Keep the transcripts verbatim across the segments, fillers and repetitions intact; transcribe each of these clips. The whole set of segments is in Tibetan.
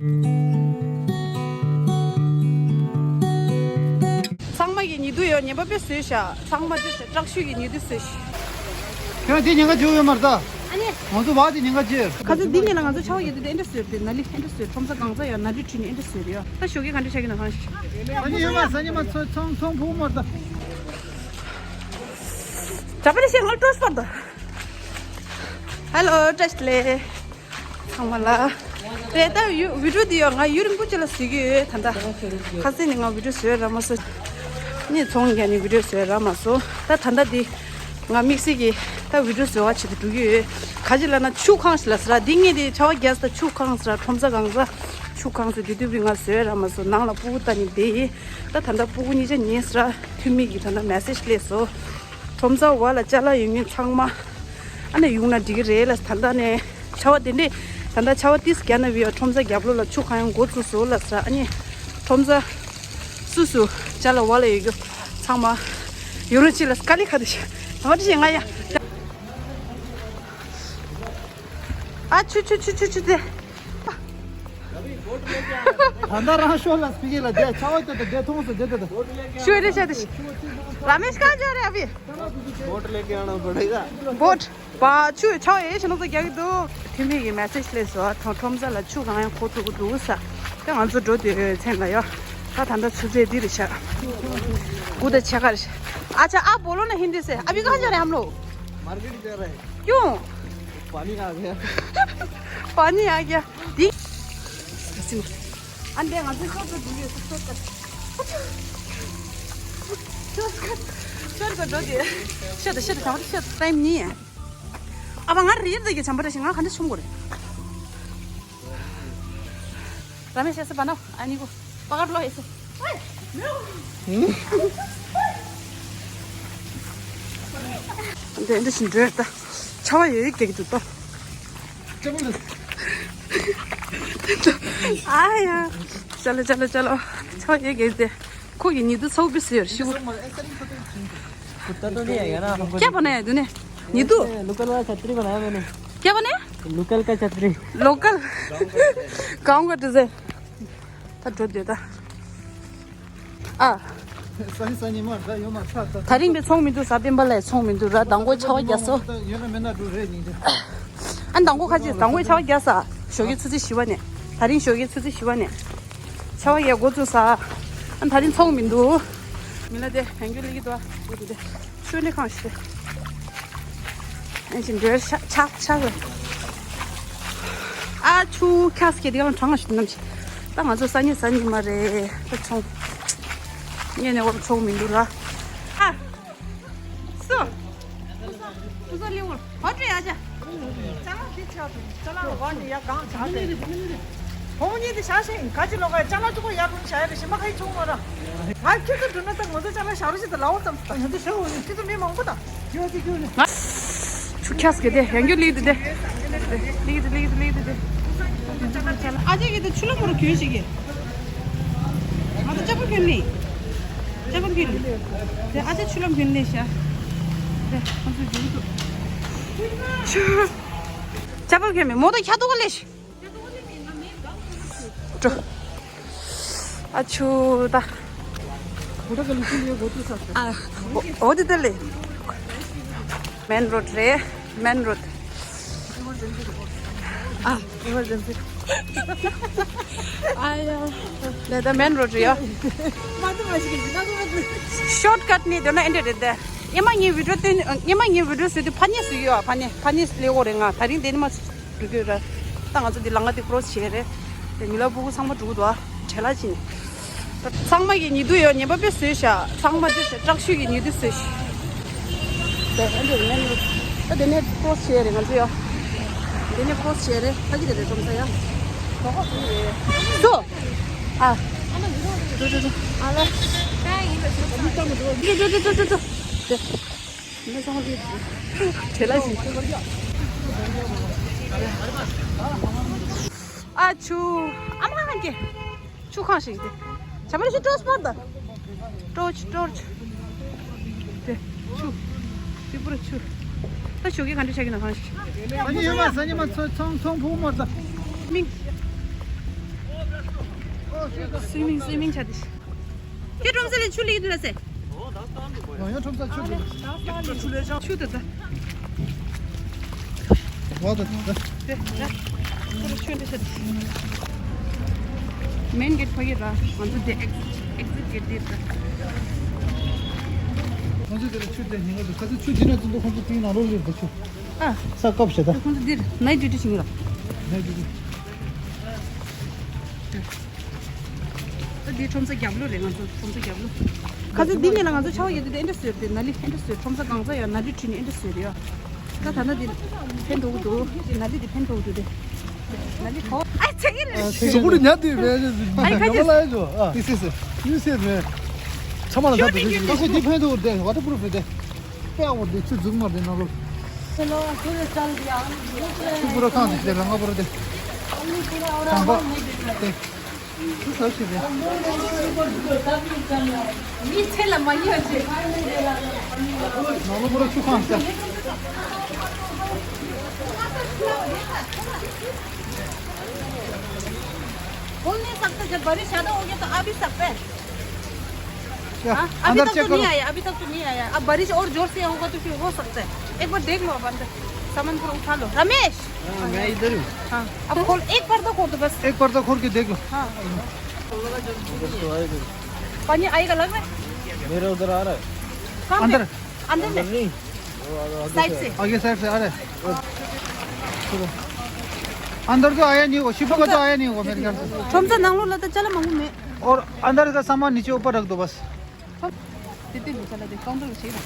ཚང་མ་གི་ཉེ་དུ་ཡོད། ཉེ་པ་དཔེ་བཟོས་ཤག་ཚང་མ་དེ་དྲག་ཤོས་ཀྱི་ཉེ་དུ་བཟོས་ཤག་ཁྱོད་དེ་ཉེན་ཁ་བྱེད་ཡོད་མ་རེད་ད། ཨ་ནི། ང་ཚོ་བ་དེ་ཉེན་ཁ་བྱེད། ཁ་ཚ་འདི་ཉིན་ལ་ང་ཚོ་ཆ་བ་ཡོད་དུས་དེ་ཨེ་འདྲ་བཟོས་རེད། ན་ལི་ཨེ་འདྲ་བཟོས། ཁྲོམ་ས་གང་ཚ་ཡོད། ན་ལི་ཁྲིད་ནས་ཨེ་འདྲ་བཟོས་རེད་ཡ། ད་ཞོགས་ཀས་ག་འདྲ་ཆགས་ཀྱི་ན་ཧང་ཤི། ཨ་ནི་ཡོད་མ་ས་ཉི་མ་ཚོ་ཚོང་ཚོང་ཕུག་མ་རེད་ད། ཇ་པ་ནི་ཤེས་ང་ལ་ཀྲོས་པར་ད། ཧེ་ལོ་བཀྲ་ཤིས་བདེ་ལེགས། ཚང་མ་ལ། དེ་ལྟ་ཡུ་བི་ཌིའོ་འདི་ཡོད། ང་ཡུན་རིང་པོ་ཅིག་ལ་བཟོ་གི་ཡོད། ད་ལྟ་ཁ་སང་ནས་ང་བི་ཌིའོ་བཟོས་རག་མ་སོང་། ནས་ཚོང་རྒྱག་ནས་བི་ཌིའོ་བཟོས་རག་མ་སོང་། ད་ད་ལྟ་འདི་ང་དམིགས་བསལ་གྱི་ད་བི་ཌིའོ་བཟོ་བ་བྱེད་དུ་འགྲོ་གི་ཡོད། ག་ཅི་ལབ་ན་ཆུ་ཁང་ཞིག་ལ་ཟེར་ར། འདི་ངས་དེ་ཆ་བ་རྒྱག་ས་ཆུ་ཁང་ཟེར་ར། ཁྲོམ་ས་གང་ས་ཆུ་ཁང་ཟེར། དེ་དུས་བི་ང་བཟོས་རག་མ་སོང་། ནང་ལ་ཕྲུ་གུ་ལྟ་ནས་བསྡད་ཡིན། ད་ད་ལྟ་ཕྲུ་གུ་གཉིས་ཆ་ཉལ་ཟེར་ར། འཐུས་མི་གིས་ད་ལྟ་མེ་སེ་ཇི་སླེབས་སོང་། ཁྲོམ་ས་བ་ལ་ཅ་ལག་ཡོད་མཁན་ཚང་མ་ཨ་ནི་གཡུག་ན་འགྲིག་གི་རེད་ལ། ད་ལྟ་ནས་ཆ་བ་དེ་འདྲས་ད་ལྟ་ཆ་བ་ཏིས་རྒྱ་ན་བི་ཡོད། ཁྲོམ་ས་རྒྱབ་ལོགས་ལ་ཆུ་གང་ཡང་འགོ་བཙུགས་སོང་ལ་ཟ། ཨ་ནི་ཁྲོམ་ས་སུ་སུ་ཅ་ལག་བ་ལ་ཡོད་རྒྱུ་ཚང་མ་ཡོད་རོགས་ཅི་ལ་དཀའ་ལས་ཁག་དེ་ཤ་ད་བ་དེ་ཤེས་ང་ཡ། ཨ་ཆུ་ཆུ་ཆུ་ཆུ་ཆུ་དེ། ད་ལྟ་རང་ཤོག་ལ་སྤི་ཀེ་ལ་བསྡད། ཆ་བ་དེ་དང་བསྡད་མཐོང་སོང་བསྡད་དེ་དང་། ཤོད་རེ་བྱ་དེ། ར་མེཤ་གང་འཇོག་རེད་ཨ་བི། बोट लेके आना पड़ेगा। बोट། པ་ཆུ་ཆ་ཡེ་ཤ་ནོ་ཚོ་རྒྱག་གི་འདུག་འཐུས་མི་གི་མེ་སེ་ཇི་སླེབས་སོང་། ཁྲོམ་ས་ལ་ཆུ་གང་ཡང་འགོ་བཙུགས་འདུག་ས། ད་ང་ཚོ་འགྲོ་དུས་མཚན་ལ་ཡོ། ད་ད་ལྟ་ཆུ་ཚོད་འདི་རེད་ཤག་དགུ་དང་ཕྱེད་ཀ་རེད་ཤག་ཨ་ཆ་ཨ་बोलो ना हिंदी से अभी कहाँ जा रहे हैं हम लोग। मार्केट जा रहे हैं। क्यों? पानी आ गया। पानी आ गया। འདི། ཨ་འདས་ང་ཚོའི་ཤོག་ཏུ་འདུག་ཡོད་ཤོག་ཏུ། ཤོག་ཏུ་འགྲོ་དེ། ཤོག་ཏུ་ཤོག་ཏུ་བྱ་བ་ཤོག་ཏུ་ཊའིམ་ནི། ཨ་བ་ང་རེད་དེ་གི་བྱམས་པ་རེད་ཤག་ང་ག་འདྲ་ཆུང་གོ་རེད། ར་མེ་ཤ་སེ་བ་ན་ཨ་ནི་གོ་པ་གར་ལོ་ཨེ་སེ། འདི་འདི་བཞིན་འགྲོས་ད། ཆ་བ་ཡོད་ཡོད་རྒྱག་གི་འདུག་ཏོ། ཨ་ཡ། ཅ་ལོ་ཅ་ལོ་ཅ་ལོ། ཆ་བ་ཡོད་རྒྱག་དེ། ཁོ་གི་ཉི་དུ་ཚ་བོ་པི་སི་ཡོད་ཤི་བོ། कुत्ता तो नहीं आएगा ना हमको। क्या बनाया है तूने? नीतू। लोकल का छतरी बनाया मैंने। क्या बनाया? लोकल का छतरी। लोकल। गाँव का डिजाइन। ད་འགྲོ་འདོད་ད། ཨ། ས་ནི་ས་ནི་མ་ད་ཡོད་མ་ཚ་ད། ད་རིང་པའི་ཚོང་མི་འདུག་ས་སྤེན་པ་ལ་ཚོང་མི་འདུག་ར། མདང་དགོང་ཆ་བ་རྒྱག་སོ། ཡོད་ན་མེད་ན་འགྲོ་རེད་ཉིན་དེ། ཨ་མདང་དགོང་ཁ་ཅིག་མདང་དགོང་ཆ་བ་རྒྱག་ས། ཞོགས་ཀྱི་ཆུ་ཚོད་བཞི་པ་ནས། ད་རིང་ཞོགས་ཀྱི་ཆུ་ཚོད་བཞི་པ་ནས། ཆ་བ་རྒྱག་འགོ་བཙུགས་ས། ཨ་ད་རིང་ཚོང་མི་འདུག་མི་ལ་དེ་ཡང་རྒྱུ་ལི་གི་འདུག་ཨ། འདི་དེ། ཆུ་ནི་གང་ཞིག་དེ། ཨེ་ཅིག་འདྲེར་ཤ་ཆག་ཆག་རེད། ཨ་ཆུ་ཁ་སྐད་དེ་གང་གྲང་ཞིག་ནམ་ཞིག་ད་ང་ཚོ་ས་ཉིན་ས་ཉིན་མ་རེད་ད་ཚོང་། ངས་ནས་བར་ཚོང་མི་འདུག་ར། ཨ། སུ། སུ་ལེ་འོར། ཧོ་ཏྲེ་ཨ་ཅག་ཅ་ལག་འདི་ཆག་འདུག་ཅ་ལག་འོག་ནས་ཡར་གང་ཆག་སྟེ། བུ་མོ་གཉིས་དེ་བཞག་ཤིང་ག་ཅི་ལོག་ག་ཅ་ལག་གཅིག་པོ་ཡར་བུད་བཞག་ཡ་རེད། གཞན་པ་ག་ཡི་བྱུང་མ་ར། ང་ཁྱོད་ཚོ་འགྲོ་ན་ད་ང་ཚོ་ཅ་ལག་བཞག་རོགས་བྱེད་དང་ལའོ་ཙམ་ད་ང་ཚོ་ཤོག་འོ་ཁྱོད་ཚོ་མི་མང་པོ་དང་། ང་ཆུ་ཁྱག་སྐེ་དེ་ཡང་རྒྱུ་ལིག་དེ་དེ། ལིག་དེ་ལིག་དེ་ལིག་དེ་དེ། ཨ་ཅག་གི་དེ་ཆུ་ལོག་མོ་རུ་གྱོན་ཞིག་གི། ང་ཚོ་ཅ་པར་གྱོན་ལེ། ཅ་པར་གྱོན་ལེ། དེ་ཨ་ཅག་ཆུ་ལོག་གྱོན་ལེ་ཤ། དེ་ང་ཚོ་རྒྱུག་འདུག་ཆུ། ཅ་པར་གྱོན་མེད་མོ་ཏོ་ཁྱག་ཏོ་ག་ལེ་ཤ། འགྲོ། ཨ་ཆུ་ད། ཨ། འོ་འདི་ད་ལེ། མེན་རོཌ་རེད། མེན་རོཌ། ཨ། ཨི་མར་ཇེན་སི། ཨ་ཡ། ལེ་ད་མེན་རོཌ་རེད་ཡ། མ་འདུག་མ་ཞིག་གི་ན་གོ་མ་འདུག་ཤོཊ་ཀཊ་ནི་དོ་ན་ཨེ་འདྲ་རེད་དེ། ཉི་མ་ངའི་བི་ཌིའོ་སྟོན། ཉི་མ་ངའི་བི་ཌིའོ་བཟོས་དུས་ཕ་ནི་བཟོས་ཡོད། ཕ་ནི་ཕ་ནི་ལེ་འོ་རེད། ང་ད་རིང་དེ་ནི་མ་འགྲོ་གི་ར། ད་ང་ཚོ་འདི་ལམ་ཁ་འདི་ཀོ་རོ་སི་བྱས་རེད། དེ་མི་ལ་ཕྲུ་གུ་ཚང་མ་འགྲོ་གི་འདུག་ཨ། བྲེལ་ལ་ཕྱིན། ཚང་མ་གི་ཉེ་དུ་ཡོད། ཉེ་པ་དཔེ་བཟོས་ཤག་ཚང་མ་དེ་དྲག་ཤོས་ཀྱི་ཉེ་དུ་བཟོས་ཤག་དེ་ཨ་འདི་ནས་ད་དེ་ནས་ཀོ་རོ་སི་བྱས་རེད་ང་ཚོ་ཡ། དེ་ནས་ཀོ་རོ་སི་བྱས་རེད། ཕ་གི་དེ་རེད་ཁྲོམ་ས་ཡ། སུ། ཨ། འགྲོ་འགྲོ་འགྲོ། ཨ་ལ། འགྲོ་འགྲོ་འགྲོ་འགྲོ་འགྲོ། དེ། མི་ཚང་མ་དེ། བྲེལ་ལ་ཞིག་ཨ་ཆུ། ཨ་མ་ཧན་གྱི། ཆུ་ཁང་ཞིག་དེ། བྱ་མ་ཞིག་ཀྲོ་སི་པར་ད། ཀྲོ་ཆུ་ཀྲོ་ཆུ། དེ། ཆུ། དེ་པུ་ར་ཆུ། ད་ཞོགས་ཀས་ག་འདྲ་ཆགས་ཀྱི་ན་ཧང་ཞིག་ས་ཉིན་ཡོད་མ་ས་ཉིན་མ་ཚོ་ཚོང་ཚོང་ཕུག་མོ་ད། མིང་། སུའི་མིང་སུའི་མིང་ཆ་དེ། ཁྱེད་ཁྲོམ་ས་ལ་ཆུ་ལེགས་འདུག་ལ་སེ། ཡང་ཡང་ཁྲོམ་ས་ཆུ་འདུག་ཆུ་དེ་ད། བ་དེ་དེ། དེ་ད། ཁོ་ལ་ཆུ་འདི་ཆ་དེ། མེན་གེ་ཊི་ཕ་གི་ར། ང་ཚོ་དེ་ཨེག་ཟིཊ་ཨེག་ཟིཊ་གེ་ཊི་དེ་ད། ང་ཚོ་དེ་ལ་ཆུ་དེ་ཉིན་ག་དུ་ཁ་ཚོ་ཆུ་འདི་ན་ཙུམ་དུ་ཁོང་ཚོ་ཏིང་ནང་ལོགས་ལ་ཡོད་པ་ཆུ། ཨ། ས་བཀབ་བྱེད་ད། ཁོང་ཚོ་འདིར་ནའིཊ་ཌིའུ་ཊི་བྱེད་ཀྱི་ར། ནའིཊ་ཌིའུ་ཊི། ད་འདི་ཁྲོམ་ས་རྒྱབ་ལོགས་རེད། ང་ཚོ་ཁྲོམ་ས་རྒྱབ་ལོགས། ཁ་ཚ་འདི་ཉིད་ལ་ང་ཚོ་ཆར་པ་བརྒྱབ་དུས་དེ་ཨེ་འདྲ་བཟོས་རེད། ནཱ་ལི་ཨེ་འདྲ་བཟོས། ཁྲོམ་ས་གང་ཚ་ཡང་ནཱ་ལི་བྲིས་ནས་ཨེ་འདྲ་བཟོས་རེད་ཡ། ད་ད་ན་འདི་ཕན་ཐོགས་ཀྱི་འདུག་འདི་ནཱ་ལི་འདི་ཕན་ཐོགས་ཀྱི་འདུག་དེ། ནཱ་ལི་གོ། ཨ་ཚེ་གི་རེད། ཨ་ཚེ་གི་སོ་པོ་རེ་ཉལ་དུས་བས་ཨ་ཁ་ཉལ་ཅི། ལ་ཡ་ཇོ། ཨ་ཏི་སི་སི་ཡུ་སི་རེད། ཚང་མ་ལ་ད་དུ་ཞུ་ད་ཁོ་འདི་ཕན་ཐོགས་རེད། ཝ་ཊར་པུ་རུཕ་རེད་དེ། དཔེ་ཡག་པོ་འདུག་ཆུ་འཛུགས་མ་རེད་ནང་ལོགས། चलो, फिर चल दिया। ཆུ་པུ་ར་ཁང་དེ་དེ་ལ་ལྔ་པུ་ར་དེ། དང་པོ་དེ། ཆུ་ཟ་ཞིག་རེད། མི་ཚེ་ལ་མ་ཉེས་པ་བྱེད། ནང་ལོགས་པུ་ར་ཆུ་ཁང་ཟེར། खोल नहीं सकते, जब बारिश ज्यादा हो गया तो आ भी सकते हैं। क्या? हाँ, अभी अंदर तक चेक तो नहीं करो। आया, अभी तक तो नहीं आया। अब बारिश और जोर से होगा तो फिर हो सकता है। एक बार देख लो, अब अंदर सामान पूरा उठा लो। रमेश! हाँ, मैं इधर हूँ। हाँ, अब खोल, एक पर्दा खोल दो बस। एक पर्दा खोल के देख लो। हाँ। उधर तो आएगा। पानी आएगा लग रहा है? मेरा उधर आ रहा है। कहाँ पे? अंदर। अंदर अंदर में? नहीं। साइड से। आगे साइड से आ रहा है। चलो। अंदर तो आया नहीं होगा, शिपू का तो आया नहीं होगा मेरे ख्याल से। ཁྲོམ་ས་ནང་ལོགས་ལ་ད་ཅ་ལག་མང་པོ་མེད། और अंदर का सामान नीचे ऊपर रख दो बस। དེ་དེ་མི་ཚ་ལ་དེ་ཀོང་ཀྲོལ་བྱེད་ར།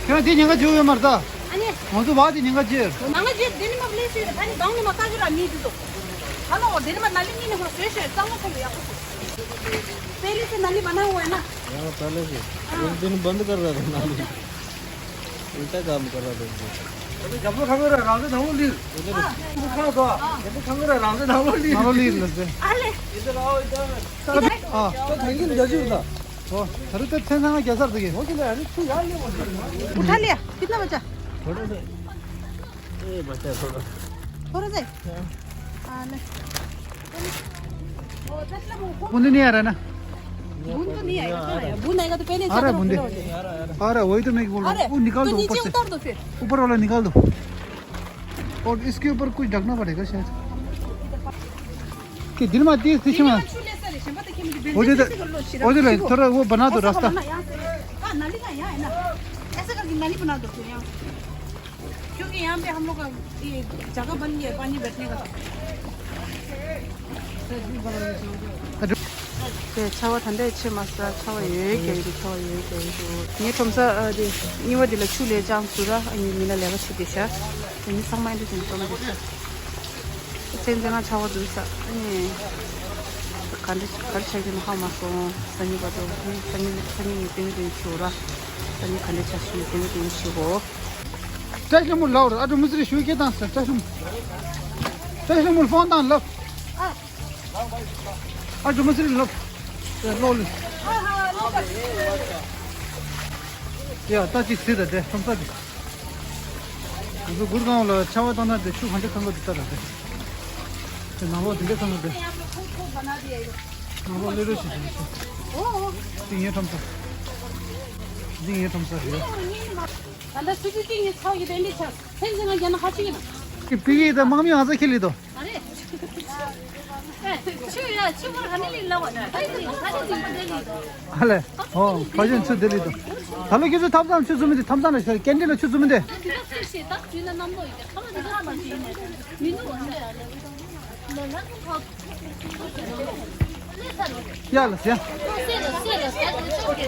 ཁྱོད་དེ་ཉེན་ཁ་བྱུང་ཡོད་མ་རེད་ད། ཨ་ནི། ང་ཚོ་བ་དེ་ཉེན་ཁ་བྱེད། ནང་ལ་བྱེད་དེ་ནི་མ་ལས་ཤེས་ད་ནི་གང་ནི་མ་ཀ་ཞུ་ར་མི་དེ་ཚོ། ཧ་ལོ་དེ་ནི་མ་ན་ལི་མི་ནི་ཁོ་བཟོས་ཤོད་གཙང་མ་ཁོ་ལ་ཡག་པོ། पहले से नाली बना हुआ है ना? हाँ, पहले से। एक दिन बंद कर रहा था नाली। उल्टा काम कर रहा था उसको। जब लोग खंग रहा, राम से धामो लीर। उधर। वो खा दो। जब लोग खंग रहा, राम से धामो लीर। धामो लीर लग गए। अरे। इधर आओ, इधर। हाँ। तो थैंक यू, जय श्री राम। ओ, अरे तो थे ना, कैसा था ये? वो तो ले, अरे तू यार ये बोल। उठा लिया। कितना बचा? थोड़ा सा। ये बचा थोड़ा। थोड़ा सा ही? हाँ। हाँ, ले। बूंद नहीं आ रहा ना? बूंद तो नहीं आएगा, कहाँ आएगा? बूंद आएगा तो पहले आ रहा है बूंदे। आ रहा है, वही तो मैं बोल रहा हूँ। अरे, वो निकाल तो दो ऊपर नीचे से। उतार दो फिर। ऊपर वाला निकाल दो। और इसके ऊपर कुछ ढकना पड़ेगा शायद। कि दिल में तीस तीस में। वो दे दे, वो दे दे, थोड़ा वो बना दो ऐसा रास्ता। बनाना, यहाँ से। हाँ, नाली का यहाँ है ना। ऐसा करके नाली बना दो फिर यहाँ। क्योंकि यहाँ पे हम लोग का ये जगह बन गया है पानी बैठने का। དེ་ཆར་པ་ད་ལྟ་ཆེ་མ་ས་ཆར་པ་ཡོད་ཀྱི་རེད། ཆར་པ་ཡོད་ཀྱི་རེད། ངའི་ཁྲོམ་ས་ཨ་དེ་གཉིས་པ་དེ་ལ་ཆུ་ལས་ཅང་ཟུར་ར་ཨ་ནི་མི་ལ་ལས་ཀ་བྱེད་དེ་ཤ་དེ་མི་ཚང་མ་འདི་དེ་ནི་ཁྲོམ་དེ་ཤ་ཚན་ཚན་ང་ཆར་པ་འདུག་ས་ཨ་ནི་ག་འདྲ་ག་རེ་ཆགས་ཀྱི་ན་ཧ་མ་སོང་། སང་ཉིན་བར་དུ་ཨ་ནི་སང་ཉིན་སང་ཉིན་ནས་ཏན་ཏན་ཞུ་ར། སང་ཉིན་ག་འདྲ་ཆགས་སོང་ནས་ཏན་ཏན་ཞུ་གོ། བཀྲ་ཤིས་ལྷུན་པོ་ལབ་ར། ཨ་ཀྲུ་མུ་ཙི་རི་ཞུ་སྐད་བཏང་ཟེར། བཀྲ་ཤིས་ལྷུན་པོ། བཀྲ་ཤིས་ལྷུན་པོ་ཕོན་བཏང་ལབ། ཨ་ཀྲུ་མུ་ཙི་རི་ལབ། ཨེ་ལོ་ལི། ཡ་ད་ཅིག་ཟེར་ད་དེ་ཁྲོམ་ས་དེ། ང་ཚོ་གུར་གང་ལ་ཆར་པ་བཏང་ན་དེ་ཆུ་གང་འདྲ་ཁང་གི་དེ་ལྟ་ད་དེ། དེ་ནང་ལོགས་དེ་འདྲ་ཁང་གི་དེ། ནང་ལོགས་ལེ་རོ་ཞིག་དེ་ཞིག་འདི་ངའི་ཁྲོམ་ས། འདི་ངའི་ཁྲོམ་ས་རེད། ད་ལྟ་སུ་ཅི་ཅི་ངའི་ཚ་བ་གི་དེ་འདི་ཆགས་ཐེངས་ཟིན་ང་རྒྱ་ན་ཧ་ཅི་གི་ན། ཀི་པི་གི་དང་དམག་མི་ང་ཚོ་ཁྱེར་ལི་དོ། ཨ་རེ། ཨེ། ཆུ་ཡ་ཆུ་བར་ཧ་ནི་ལི་ལ་བ་ན། ཧ་ནི་ལི་ཧ་ནི་ལི་མ་དེ་ལི་དོ། ཨ་ལེ། ཨོ། ཕ་ཞོན་ཆུ་དེ་ལི་དོ། ད་ལོ་ཁྱེད་ཚོ་ཐབ་ཚང་ཆུ་བཟོ་མི་དེ་ཐབ་ཚང་ལ་ཤར་ཀན་ཏིན་ལ་ཆུ་བཟོ་མི་དེ། དེ་ད་ཚེ་ཤེས་ད་དུས་ན་གནམ་ལོ་ཡི་གེ་ཁ་མ་དེ་ཁ་མ་དེ་ཡིན་ནས་མི་ནུ་བ་ནས་ཨ་ལེ། ལོ་ན་ཁོ་ཁ། ཡ་ལ་ཟེར། སེ་ལ་སེ་ལ་ཟེར་དེ་ཆོག་གི།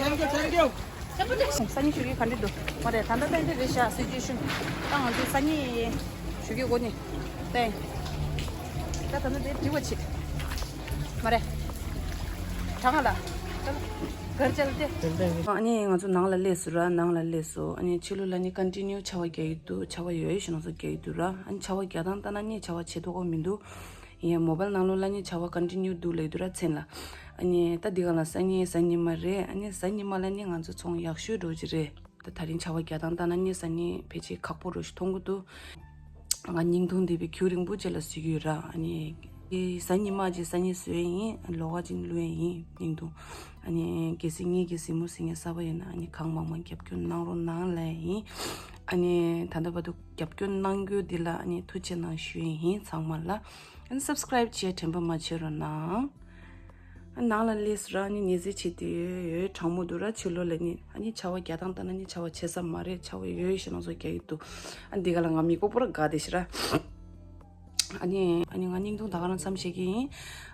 སང་ཉིན་ཞུ་གི་ག་འདྲ་འདུག་མ་རེད། ད་ལྟ་ཏན་ཏན་རེད་ཤག་སྲིད་ཇུས་ཤུ། ད་ང་ཚོ་སང་ཉིན་ཞུ་གི་གོ་ནི། ཏན། ད་ད་ལྟ་དེ་དྲི་བ་བྱེད། མ་རེད། གྲང་ང་ལ། གར་ཅལ་ཏེ། ཨ་ནི་ང་ཚོ་ནང་ལ་སླེབས་སོང་ར། ནང་ལ་སླེབས་སོང་། ཨ་ནི་ཕྱི་ལོགས་ལ་ནི་ཀོན་ཊི་ནིའུ་ཆར་པ་རྒྱག་གི་འདུག་ཆར་པ་ཡོད་ཡོད་ཞིག་ནང་ཚོ་རྒྱག་གི་འདུག་ར། ཨ་ནི་ཆར་པ་རྒྱག་སྟངས་ལྟ་ན་ནི་ཆར་པ་ཆེ་མདོག་ཁ་མི་འདུག་ཡིན་ཡང་མོ་བལ་ནང་ལོགས་ལ་ནི་ཆར་པ་ཀོན་ཊི་ནིའུ་འདུག་ལབ་འདུག་ར། མཚན་ལ། ཨ་ནི་ད་འདི་ག་ལ་སང་ཉིན་གཟའ་ཉི་མ་རེད། ཨ་ནི་གཟའ་ཉི་མ་ལ་ནི་ང་ཚོ་ཚོང་ཡག་ཤོས་འགྲོ་གི་རེད། ད་ད་རིང་ཆར་པ་རྒྱག་སྟངས་ལྟ་ན་ནི་སང་ཉིན་ཕལ་ཆེར་ཁག་པོ་རུ་ཞིག་མཐོང་གི་འདུག་ང་སྙིང་ཐུང་བསྡད་པའི་ཁྱུ་རིང་པོ་ཅིག་ལ་གཟིགས་ཀྱི་ཡོད་ར། ཨ་ནི་ གཟའ་ཉི་མ་གཅིག་སང་ཉིན་བཟོས་ཡིན། ལོགས་ཀ་གཅིག་བླུགས་ཡིན་སྙིང་ཐུང་། ཨ་ནི་གལ་སྲིད་ངེད་ཀྱི་གཟིགས་མོ་གཟིགས་མཁན་གསར་པ་ཡོད་ན་ཨ་ནི་གང་མང་མང་རྒྱབ་སྐྱོར་གནང་རོགས་གནང་ལབ་ཡིན། ཨ་ནི་ད་ལྟ་བར་དུ་རྒྱབ་སྐྱོར་གནང་རྒྱུ་འདི་ལ་ཨ་ནི་ཐུགས་རྗེ་གནང་ཞུ་ཡིན་ཚང་མ་ལ། ཨ་ནི་སབ་སི་ཀ་རའིབ་བྱས་དྲན་པ་མ་བརྗེད་རོགས་གནང་། ནང་ལ་སླེབས་ར་ནི་ཉལ་ཟས་བྱེད་དུས་ཡོད་གྲང་མོ་འདུག་ར། ཕྱི་ལོགས་ལ་ནི་ཨ་ནི་ཆར་པ་རྒྱག་སྟངས་ལྟ་ན་ནི་ཆར་པ་ཆེ་ས་མ་རེད། ཆར་པ་ཡོད་ཞེ་ན་ཚོ་རྒྱག་གི་འདུག་ཨ་འདི་ག་ལ་ང་མིག་པོ་པོ་ར་དགའ་བསྡད་ཤི་ར། ཨ་ནི་ཨ་ནི་ང་སྙིང་ཐུང་ད་ག་རང་མཚམས་བཞག་གི་ཡིན།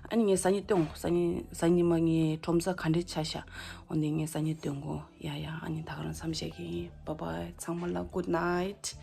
ཨ་ནི་ངས་སང་ཉིན་སྟོན། སང་ཉིན་སང་ཉིན་མ་ངའི་ཁྲོམ་ས་ག་འདྲས་ཆགས་ཤག་འོ་འདི་ངས་སང་ཉིན་སྟོན་གོ། ཡ་ཡ། ཨ་ནི་ད་ག་རང་མཚམས་བཞག་གི་ཡིན། Bye bye. ཚང་མ་ལ་good night.